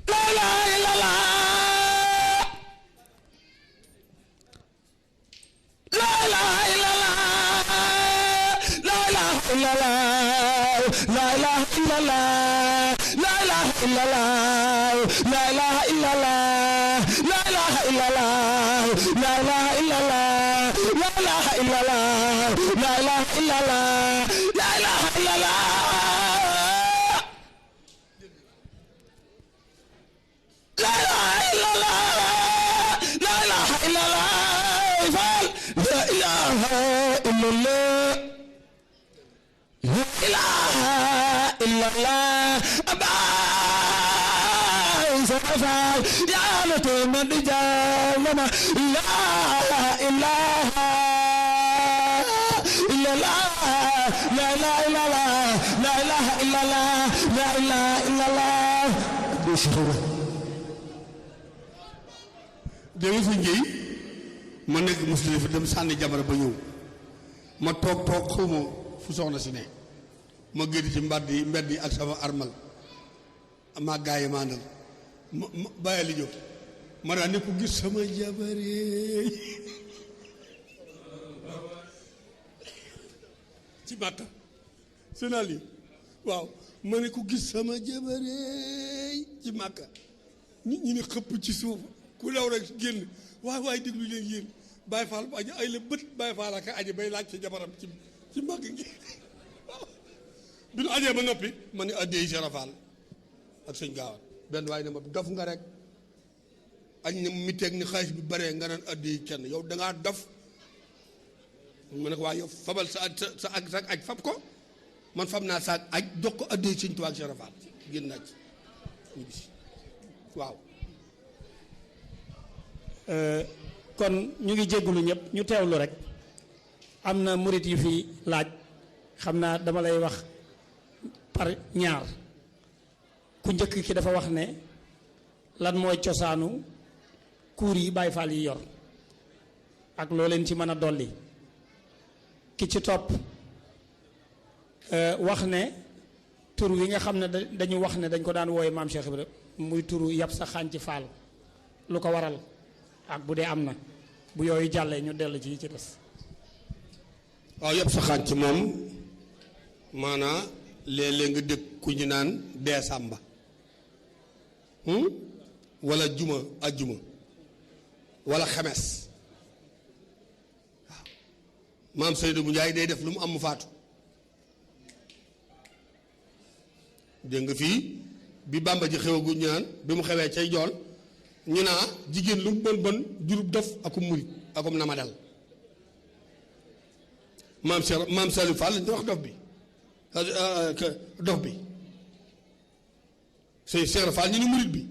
la ilaha illallah la ilaha illallah la ilaha illallah la ilaha illallah la ilaha illallah la ilaha illallah la ilaha illallah la ilaha illallah la ilaha illallah la ilaha illallah la ilaha illallah la ilaha illallah la ilaha illallah la ilaha illallah la ilaha illallah abay safal ya la to man di jalama la ilaha illallah la ilaha illallah la ilaha illallah la ilaha illallah bismillah dégg nga njëy ma nekk muslim fi dem sànni jabar ba ñëw ma toog xawma fu soxna si ne ma génn ci mbedd yi ak sama armal maa gaa yi maandal ma bàyyi li jóg ma daan ni ko gis sama jabaree ci Màkka sénal yi waaw ma ne ko gis sama jabaree ci Màkka nit ñi ne xëpp ci suuf ku daw rek génn waay déglu leen yéen Baye Fall bu aji ay la bët Baye Fall ak aji bay laaj ci jabaram ci màgg gi bi nu ajee ba noppi ma ne addee Cheikh Ibra Fall ak sëñ Gaawaan benn waaye ne ma dof nga rek añ na mi teeg ni xaalis bi baree nga naan addee kenn yow dangaa dof ma ne ko waaye yow fabal sa aj fab ko man fab naa sa aj jox ko addee sëñ Tuubaa ak Cheikh Ibra Fall génn naa ci ñu bis waaw kon ñu ngi jéggulu ñëpp ñu teewlu rek am na murit yu fi laaj xam naa dama lay wax par ñaar ku njëkk ki dafa wax ne lan mooy cosaanu kuur yi Baay Faal yi yor ak loo leen ci mën a dolli ki ci topp wax ne tur wi nga xam ne dañu wax ne dañ ko daan wooye maam Cheikh Ibra muy turu yab sa xànc faal lu ko waral ak bu dee am na bu yooyu jàllee ñu dellu ci yi ci des. waaw yëpp sa xànc moom maanaa léeg-léeg nga dégg ku ñu naan décembre wala juma ajjuma wala xemes waaw maam Seydou bu Njaay day def lu mu am mu faatu dégg nga fii bi Bàmba ji xewagu ñu naan bi mu xewee cay jool ñu naa jigéen lu mu bon bon jurub dof akum murit akum namadal maam Saliou Fall lañ wax dof bi dof bi Cheikh Fall ñu ni murit bi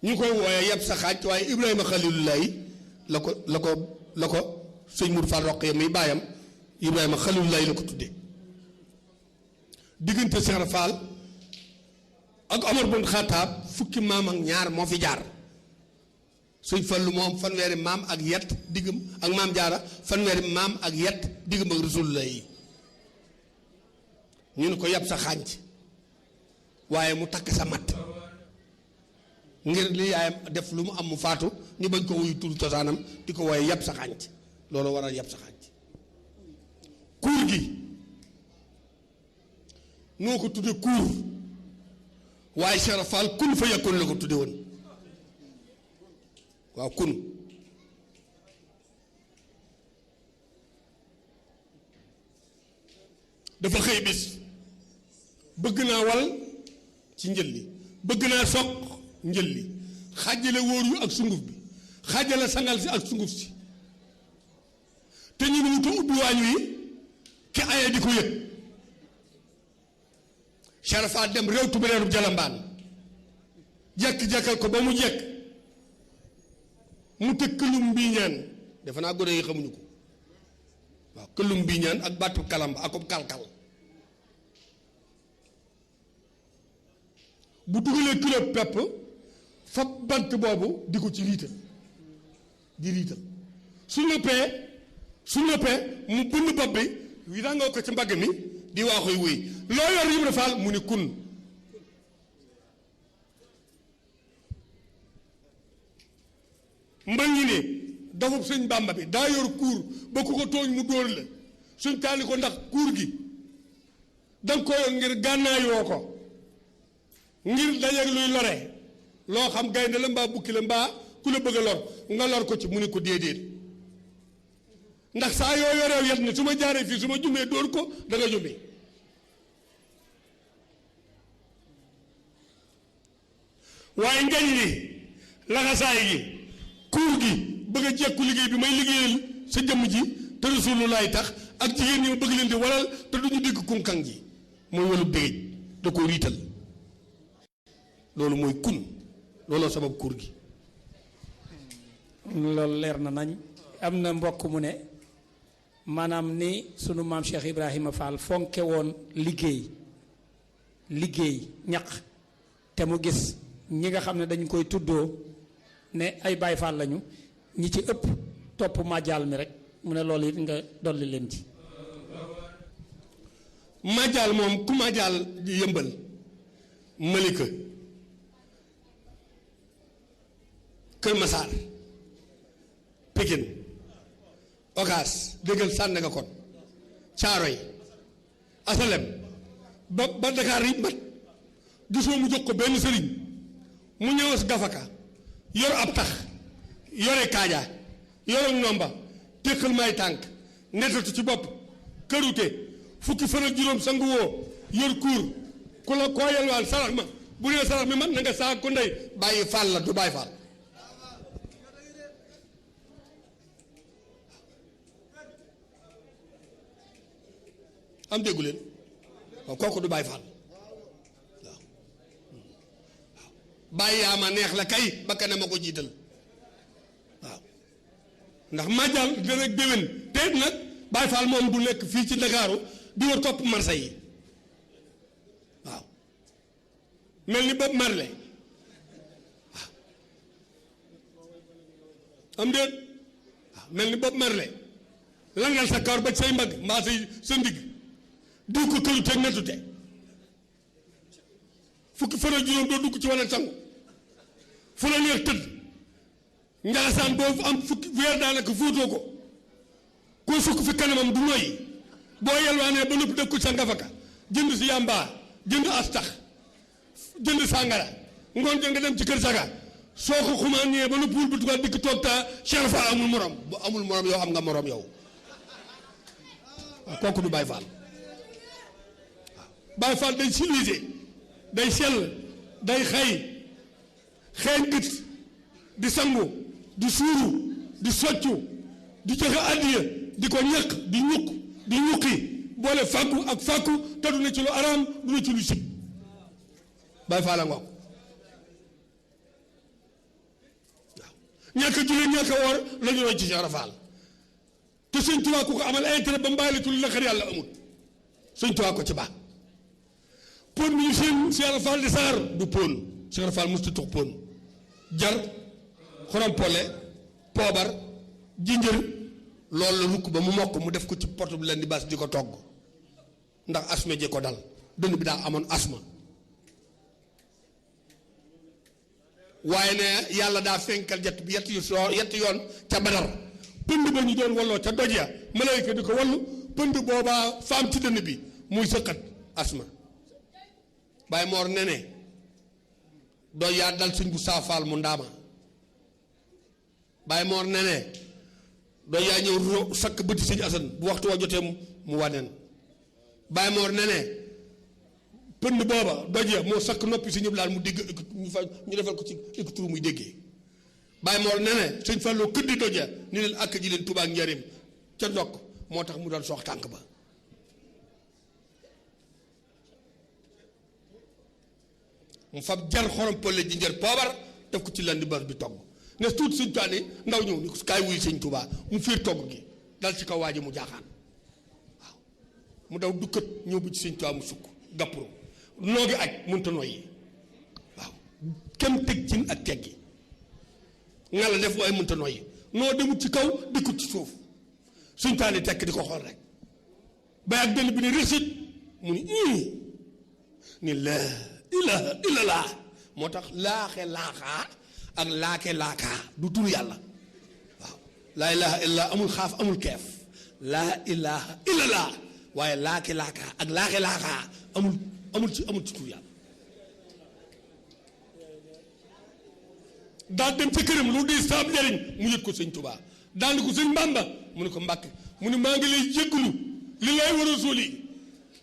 ñu koy wooyee yeb sa xaaj waaye Ibrahima Xalilullahi la ko sëñ Mour Fall roq ya muy baayam Ibrahima Xalilullahi la ko tuddee diggante Cheikh Fall ak Omar bun Xattaab fukki maam ak ñaar moo fi jaar sëñ Fallu moom fanweeri maam ak yett diggam ak maam jaara fanweeri maam ak yett diggam ak Rasulullah yi ñu ne ko yab sa xànc waaye mu takk sa matt ngir li yaayam def lu mu am mu faatu ñu bañ ko wuyu tur cosaanam di ko wooye yab sa xànc loolu waral yab sa xànc kuur gi noo ko tudde kuur waaye Cheikh Fall kun fa yakun la ko tudde woon waaw kun dafa xëy bis bëgg naa wal ci njël li bëgg naa soq njël li xàjjale wóor yu ak sunguf bi xàjjale sangal si ak sunguf si te ñu ngi ko ubbi waañ wi ki aye di ko yëg Sharafa dem réew tubareeru jalambaan jekk-jekkal ko ba mu jekk mu tëg këlum mbiiñaan defe naa gone yi xamuñu ko waaw këlum mbiiñaan ak bàttu kalamba akob kalkal bu dugalee kilo pepp fab bant boobu di ko ci riital di riital su noppee mu bënn bopp bi wi daa nga ko ci mbagg mi di waaxuy wuy loo yor Ibra Faal mu ni kun mbal ñi ne dafub sëñ Bàmba bi daa yor kuur ba ku ko tooñ mu dóor la suñ taali ko ndax kuur gi danga ko yor ngir gànnaayoo ko ngir dajeeg luy lore loo xam gaynde la mbaa bukki la mbaa ku la bëgg a lor nga lor ko ci mu ni ko déedéet ndax saa yoo yoreew yet ne su ma jaaree fii su ma jumee dóor ko da nga jumee waaye ngañ li laxasaay gi kuur gi bëgg a jekku liggéey bi may liggéeyal sa jëmm ji te Rasulullaay tax ak jigéen ñi ma bëgg leen di walal te duñu dégg kunkan ji mooy walu déej da ko riital loolu mooy kun looloo sabab kuur gi loolu leer na nañ am na mbokk mu ne maanaam ni sunu maam Cheikh Ibrahima Fall fonke woon liggéey ñaq te mu gis ñi nga xam ne dañ koy tuddoo ne ay Baay Faal lañu ñi ci ëpp topp majaal mi rek mu ne loolu it nga dolli leen ci majaal moom ku majaal di yëmbal Malika Kër Masaar Pikine Ocass déggal Sandaga kon Caaroy Asalem ba Dakar yi mat gisoo mu jox ko benn sëriñ mu ñëwas gafaka yor ab tax yore kaaja yore nomba téqal may tànk nettatu ci bopp kërute fukki fan ak juróom sangu woo yor kuur ku la koo yelwaan sarax ma bu nee sarax mi man na nga saag ko ndey bàyyi faal la du bàyyi faal am déggu leen waaw kooku du bàyyi faal waaw bàyyi yaa ma neex la kay bakka ne ma ko jiital waaw ndax majal dana déwén te nag bàyyi faal moom du nekk fii ci Ndakaaru di war topp marché yi waaw mel ni Bob Marley waaw am déet waaw mel ni Bob Marley langal sa kawar ba say mbagg mbaa sa ndigg diw ko këru teg nettu te fukki fan ak juróom doo dugg ci wane sangu fu la neex tëdd njaasaan boo am fukki weer daanaka fuutoo ko koo sukk fi kanamam du noyyi boo yelwaanee ba noppi def ko sa ngafaka jënd si yàmbaa jënd astax jënd sàngara ngoon jël nga dem ci kër saga soo ko xumaanee ba noppi wul bu tugal dikk toog taa Cheikh Fall amul morom bu amul morom yow am nga morom yow waaw kooku du Baye Fall waaw Baye Fall day civilisé day sell day xeeñ gët di sangu di suuru di soccu di joxe addiya di ko ñàkk di ñuqi boole fàggu ak fàkku te du ne ci lu araam du ne ci lu sib Baye Fall a ngoog waaw ñàkk a julli ñàkk a woor la ñu roy ci Cheikh Rafal te sëñ Tuubaa ku ko amal intérêt ba mbaay la ci lu naqar yàlla amul sëñ Tuubaa ko ci baax pon bi ñu seen Cheikh Rafal di saar du pon Cheikh Rafal musta tux pon jar xorompole poobar jinjër loolu la rukk ba mu mokk mu def ko ci porte bi leen di bas di ko togg ndax asma je ko dal dënn bi daa amoon asma waaye ne yàlla daa fenkal jett bi yetti yoon ca Badar pënd ba ñu doon walloo ca doj ya malayka di ko wallu pënd boobaa faam ci dënn bi muy sëqat asma Baye Mor ne doo yaa dal sëñ bu saafaal mu ndaama Baye Mor ne doo yaa ñëw sakk bëti sëñ Asan bu waxtu wa jotee mu waneen Baye Mor ne pënd booba doj ya moo sakk noppi si ñëpp laal mu dégg ñu defal ko ci écouteur muy déggee Baye Mor ne sëñ Fallou këddi doj ya ni leen ak ji leen Tuubaa ak Njaaréem ca ndokk moo tax mu doon sox tànk ba mu fab jar xorom pële ji njër poobar def ko ci landi bas bi togg ne tuuti sëñ Tuubaa ni ndaw ñëw ni ko kaay wuy sëñ Tuubaa mu fiir togg gi dal ci kaw waa ji mu jaaxaan waaw mu daw dukkat ñëw bu ci sëñ Tuubaa mu sukk gappro noo gi aj mënta noyyi waaw kem teg cin ak teggi nga la def waaye mënta noyyi noo demut ci kaw dikkut ci suuf sëñ Tuubaa ni tekk di ko xool rek bay ak dënn bi ne réussite mu ni laa ilaha illallah moo tax laaxe laaxaa ak laake laakaa du tur yàlla waaw laa ilaha illallah amul xaaf amul keef laa ilaha illallah waaye laake laakaa ak laaxe laakaa amul ci tur yàlla daal dem ca këram lu dee saab njariñ mu yët ko sëñ Tuubaa daal ni ko sëñ Bamba mu ne ko Mbàkke mu ne maa ngi lay jéggulu li lay war a sóoli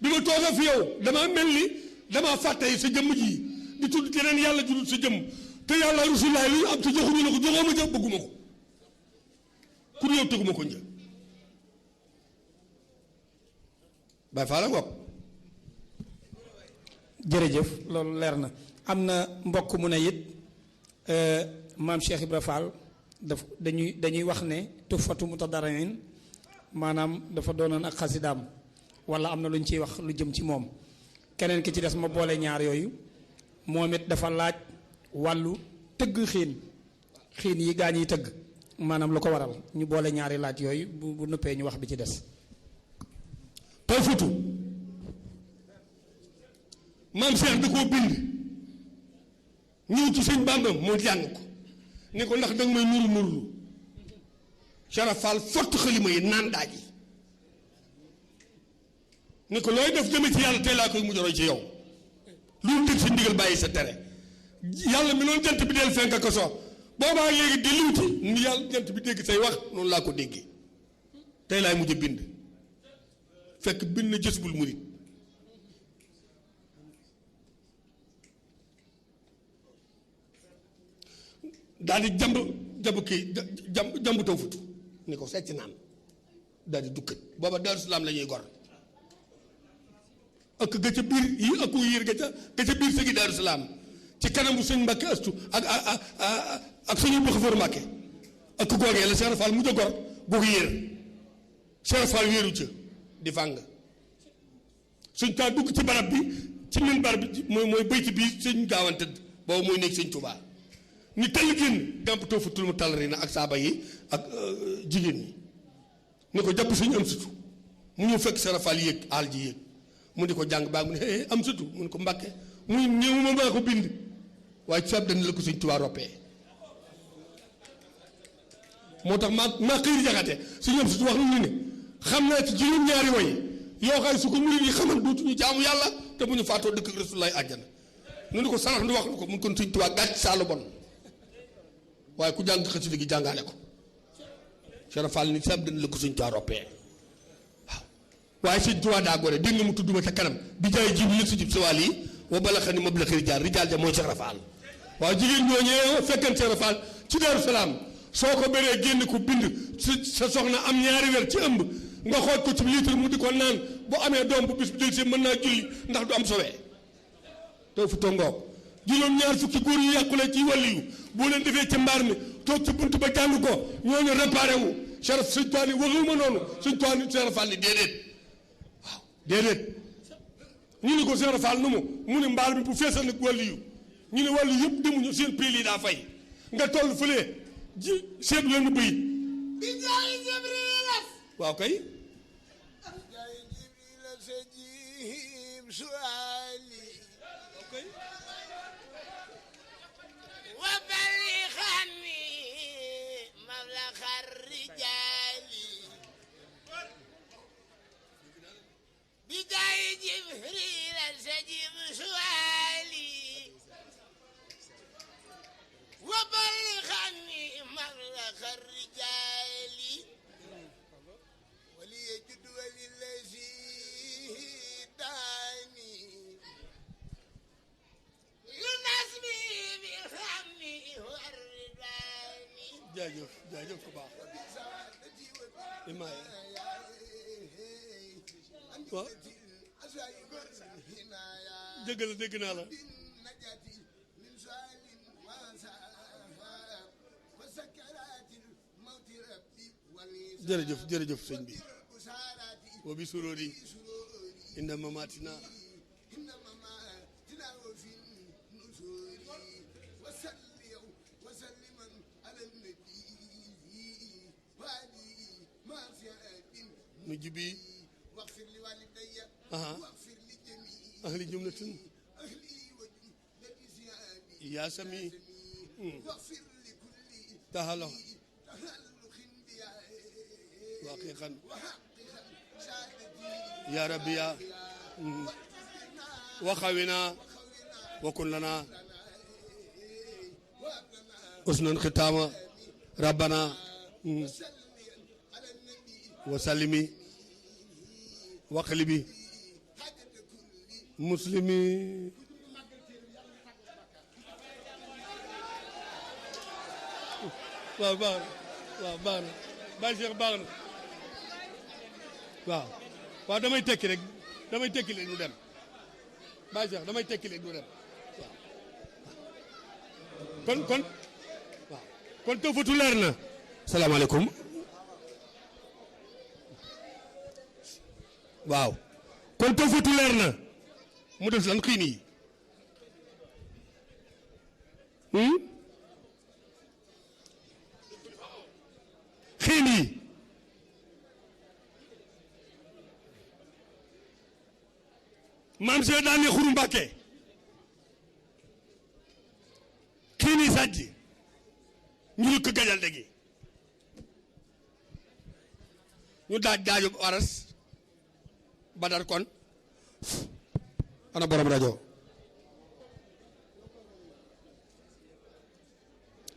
bi ma tooga fi yow damaa mel ni damaa fàtte sa jëmm ji di tudd keneen yàlla judul sa jëmm te yàlla rasulaay lu ñu am te joxuñu la ko joxoo ma jë bëgguma ko ku yow teguma ko një Baye Fall a ngoog jërëjëf loolu leer na am na mbokk mu ne it maam Cheikh Ibra Fall dañuy wax ne Tuhfatu Mutadarrin maanaam dafa doonoon ak xasidaam wala am na lu ñu ciy wax lu jëm ci moom keneen ki ci des ma boole ñaar yooyu moom it dafa laaj wàllu tëgg xiin yi gaa ñiy tëgg maanaam lu ko waral ñu boole ñaari laaj yooyu bu nëppee ñu wax bi ci des Tuhfatu maam Cheikh da koo bind ñëw ci sëñ Bamba moo jàng ko ni ko ndax danga may nuru Cheikh Fall fott xalima yi naan daaj yi ni ko looy def jëme ci yàlla tey laa koy mujj roy ci yow lu dëgg sa ndigal bàyyi sa tere yàlla mi noonu jant bi del fenk ko so boobaa léegi di liwti ni yàlla jant bi dégg say wax noonu laa ko déggee tey laay mujj bind fekk bind na jës bul murit daal di jamb Tuhfatu ni ko secc naan daal di dukkat booba Daaru Salaam la ñuy gor ak ga ca biir yi ak yiir ga ca biir sëgi Daaru Salaam ci kanamu sëñ Mbàkke astu ak sëñu bu xafoor Mbàkke ak googee la Cheikh Fall mujj a gor boo ko yéer Cheikh Fall wéeru ca di fàng suñ taa dugg ci barab bi ci min barab bi mooy bayti bi sëñ Gaawan tëdd boobu mooy nekk sëñ Tuubaa ni tall génn gàmp Tuhfatul Mutadarrin ak saaba yi ak jigéen ñi ni ko jàpp sëñ am sutu mu ñëw fekk Cheikh Fall yéeg aal ji yéeg mu di ko jàng baa mu ne am sutu mu ne ko Mbàkke muy ñëw ma maa ko bind waaye ci sab dana la ko sëñ Tuubaa roppee moo tax maa xëy jaxate si ñoom surtout wax nañu ne xam naa ci juróom-ñaari way yoo xam su ko murid yi xamal dootuñu jaamu yàlla te bu ñu faatoo dëkk ak Rasulullaay àjjana nu ni ko sarax nu wax lu ko mun kon Sëñ Tuubaa gàcc saalu bon waaye ku jàng xasida gi jàngaale ko Cheikh Fall ni sab dana la ko Sëñ Tuubaa roppee waaw waaye Sëñ Tuubaa daa gore dégg nga mu tudduma ca kanam bi jaay ji bi yëg si jib siwaal yi wa bala xam ni moom la xëri jaar rijaal ja mooy Cheikh Fall waaw jigéen ñooñee fekkan Cheikh Fall ci Daaru Salaam soo ko bëree génn ko bind sa soxna am ñaari weer ci ëmb nga xooj ko ci litre mu di ko naan bu amee doom bu bis bi del si mën naa julli ndax du am sowee te fu tongoog juróom-ñaar fukki góor yu yàqule ci wàllu yu boo leen defee ci mbaar mi toog ci bunt ba jàng ko ñooñu réparé wu Cheikh Sëñ Tuubaa ni waxuma noonu Sëñ Tuubaa ni Cheikh Fall ni déedéet waaw déedéet ñu ni ko Cheikh Fall nu mu ni mbaar mi bu feesal nag wàllu yu ñu ne wàllu yëpp demuñu seen prix lii daa fay nga toll fële ji seetlu leen bëyit waaw kay jaajëf jaajëf ko baax imaye waaw dëgg la dégg naa la jërëjëf jërëjëf sëñ bi wa bi surori inda mamatina nujibi ahli jumlatin ya sami tahalo waqiqan ya rabbi ya وخونا وكن لنا حسن ختام ربنا وسلمي وقلبي مسلمي waaw baax na waaw baax na Baye Cheikh baax na waaw waaw damay tekki rek damay tekki leen ñu dem Baye Cheikh damay tekki leen ñu dem waaw kon waaw kon tawfatu leer na. salaamaaleykum waaw kon tawfatu leer na mu des lan xiin yi xiin yi maam see daan ne xuru Mbàkke xiin yi sàjj ñu lukk gajal degi ñu daaj daaju waras badar kon ana borom rajo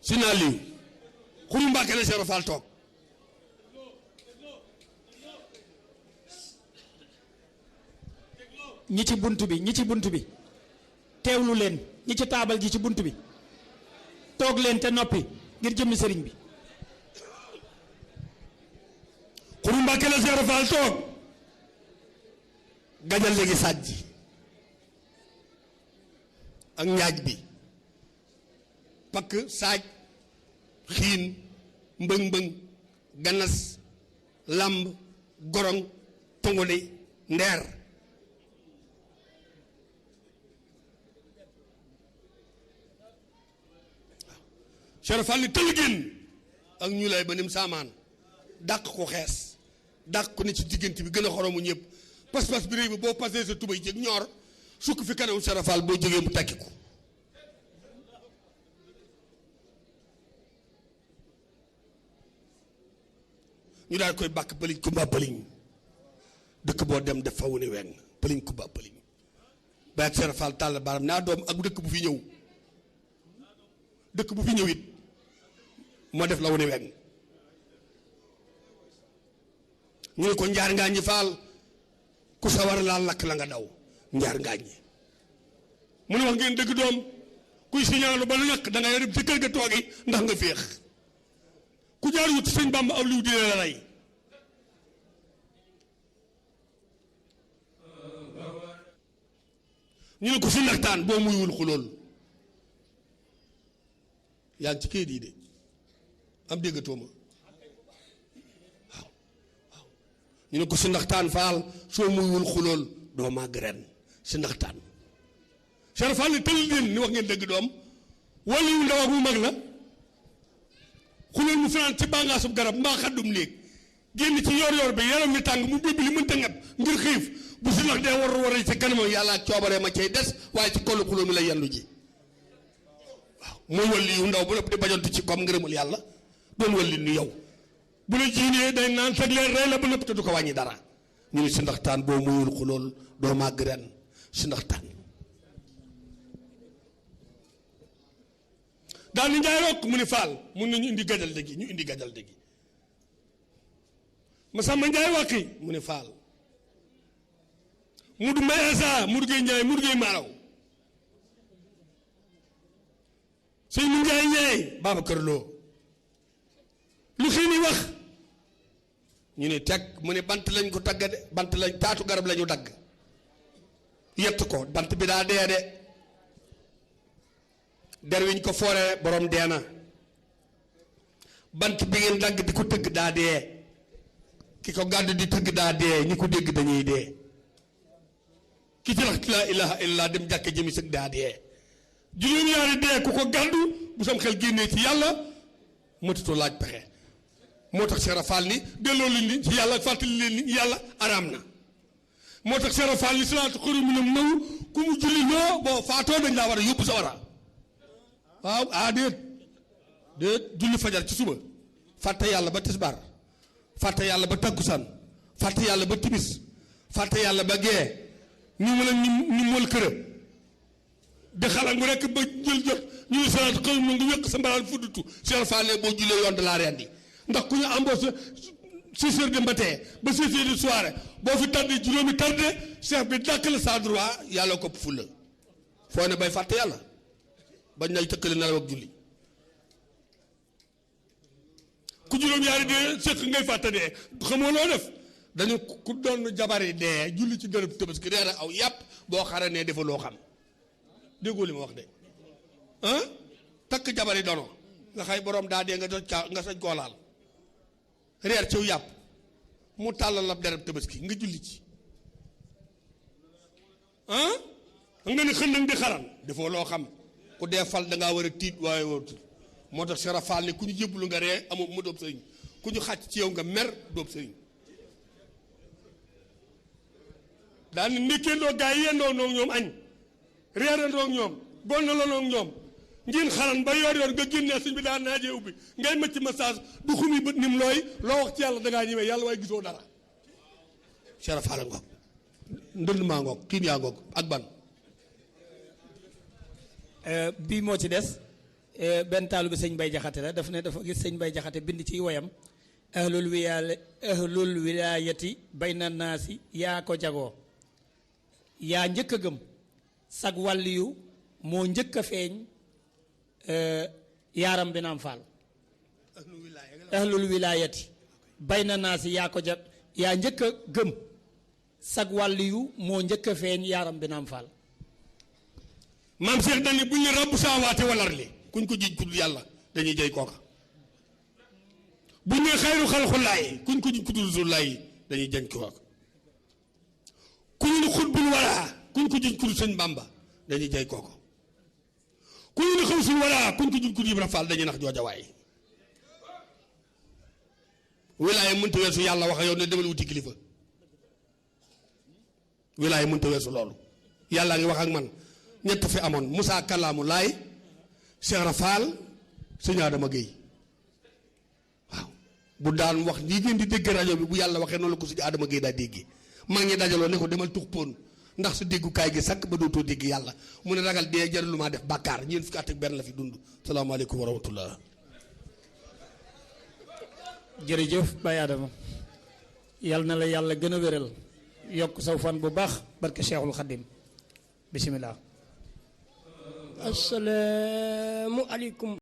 si naa lii xuru Mbàkke la Seero Faal toog ñi ci bunt bi teewlu leen ñi ci taabal ji ci bunt bi toog leen te noppi ngir jëmmi sëriñ bi xuru Mbàkke la Seero Faal toog gajal léegi sàjj ak ñaaj bi pakk saaj xiin mbëng-mbëng ganas làmb gorong tongoli ndeer Cheikh Fall ni tëll génn ak ñu lay ba nim saamaan dàq ko xees dàq ko ne ci diggante bi gën a xoromu ñëpp pas-pas bi réew bi boo passé sa tubay jég ñoor sukk fi kanam Cheikh Fall boo jógee mu takki ko ñu daal koy bàkk pëliñ kumba pëliñ dëkk boo dem def fa wu ni weng pëliñ kumba pëliñ ba ak Cheikh Fall tàll baram naa doom ak dëkk bu fi ñëw dëkk bu fi ñëw it moo def la wu ni weng ñu ne ko njaar ngaa ñi Fall ku sa war laa lakk la nga daw njaar ngaa ñi mu ne wax ngeen dëgg doom kuy signaalu ba lu ñàkk da ngay dem ci kër ga toogi ndax nga féex ku jaar wut sëñ Bamba aw liw dina la rey ñu ne ko si naxtaan boo muyul xulool yaa ngi ci kayit yi de am déggatoo ma waaw waaw ñu ne ko si naxtaan Faal soo muyul xulool doo màgg ren si naxtaan Cheikh Fall ni tël leen ni wax ngeen dëgg doom wala yu ndaw ak mu mag la xulool mu fanaan ci bàngaasub garab mbaa xaddum néeg génn ci yor bi yaram mi tàng mu bébbi li mënta ngat ngir xiif bu si nax dee war ci kanamam yàlla ak coobaree ma cay des waaye ci kollu xulool mi lay yendu ji waaw mooy wàlli yu ndaw bu lépp di bajantu ci kom ngërëmul yàlla doon wàlli ni yow bu la jiinee day naan teg leen rey la ba nëpp te du ko wàññi dara ñu ne si ndaxtaan boo muyul xulool doo màgg ren si ndaxtaan daal ni njaay rokk mu ni Faal mun nañu indi gajal dëggi ñu indi gajal dëggi ma sàmma njaay wàqi mu ni Faal mu du may asa mu du gay njaay mu du gay maaraw sëñ mu njaay ñaay Babacar Lo lu xii ni wax ñu ne teg mu ne bant lañ ko tagga de bant lañ taatu garab lañu dagg yett ko bant bi daa dee de der wiñ ko foore borom deena bant bi ngeen dagg di ko tëgg daa dee ki ko gàddu di tëgg daa dee ñi ko dégg dañuy dee ki ci wax laa ilaha illallah dem jàkke jëmi sëg daa dee juróom-ñaari dee ku ko gàddu bu sam xel génnee ci yàlla matutoo laaj pexe moo tax Cheikh Fall ni delloo liñ li ci yàlla fàttali leen ni yàlla araam na moo tax Cheikh Fall ni salaatu xëru minam naw ku mu julli loo boo faatoo dañ laa war a yóbbu sa wara waaw déet julli fajar ci suba fàtte yàlla ba tisbaar fàtte yàlla ba takkusaan fàtte yàlla ba timis fàtte yàlla ba gee ñu mën a ñu mol kërë di xalang bu rekk ba jël jot ñu ne salaatu xëy na nga wéq sa mbaral fuddutu Cheikh Fall ne boo jullee yoon de la rendi ndax ku ñu embauché 6 heures de matin ba 6 heures de soirée boo fi tardé juróomi tardé chef bi dàkk la sa droit yàlla ko fulla foo ne bay fàtte yàlla bañ nay tëkkale nelaw ak julli ku juróom-ñaari dee sëq ngay fàtte dee xamoo loo def dañu ku doon jabari dee julli ci dërëb Tabaski reer aw yàpp boo xara ne defa loo xam déggoo li ma wax de takk jabari dono nga xay borom daa dee nga sañ koo laal reer ciw yàpp mu tàllal la dërëb Tabaski nga julli ci nga ne xën nag di xaran defoo loo xam ku dee fal da ngaa war a tiit waaye warut moo tax Cheikh Fall ne ku ñu jébbalu nga ree amoo mu doob sëriñ ku ñu xàcc ci yow nga mer doob sëriñ daal ni ndékkeendoo gaa yi yendoo noog ñoom añ reerandoo ñoom gonnaloo noog ñoom ngeen xaran ba yor nga génnee sëñ bi daan naajee ubbi ngay mëcc message du xumi bët nim looy loo wax ci yàlla dangaa ñëwee yàlla waaye gisoo dara Cheikh Fall ngoog ndënd maa ngoog kiin yaa ngoog ak ban bii moo ci des benn taalu bi sëñ Bay Jaxate la daf ne dafa gis sëñ Bay Jaxate bind ci woyam ahlul wilaayati bayna naasi yaa ko jagoo yaa njëkk a gëm sag wàlliyu moo njëkk a feeñ yaaram bi naam faal ahlul wilaayati bayna naasi yaa ko jag yaa njëkk a gëm sag wàlliyu moo njëkk a feeñ yaaram bi naam faal maam Cheikh dañ ne bu ñu rabbu saawaate walar li kuñ ko jiñ ku dul yàlla dañuy jëy kooka bu ñu xayru xalxulaay kuñ ko jiñ ku dul rasulullaay dañuy jëñ kooka ku ñu ne xutbul waraa kuñ ko jiñ ku dul sëñ Bamba dañuy jëy kooka ku ñu ne xawsul waraa kuñ ko jiñ ku dul Ibra Fall dañuy nax jooja waay wilaaya mënta weesu yàlla wax yow ne demal wuti kilifa wilaaya mënta weesu loolu yàlla ngi wax ak man ñett fi amoon Moussa Kallaamu Laay Cheikh Rafal sëñ Adama Guèye waaw bu daan wax nii ngeen di dégg rajo bi bu yàlla waxee noonu la ko suñu Adama Gueye daa déggee maa ngi dajaloo ne ko demal tux poon ndax sa déggukaay gi sakk ba dootoo dégg yàlla mu ne ragal dee jarul maa def bàkkaar ñeent fukki at ak benn la fi dund salaamaaleykum wa rahmatullah. jërëjëf Baye Adama yal na la yàlla gën a wéral yokk saw fan bu baax barke Cheikhul Khadim bisimilah. asalaamu aleykum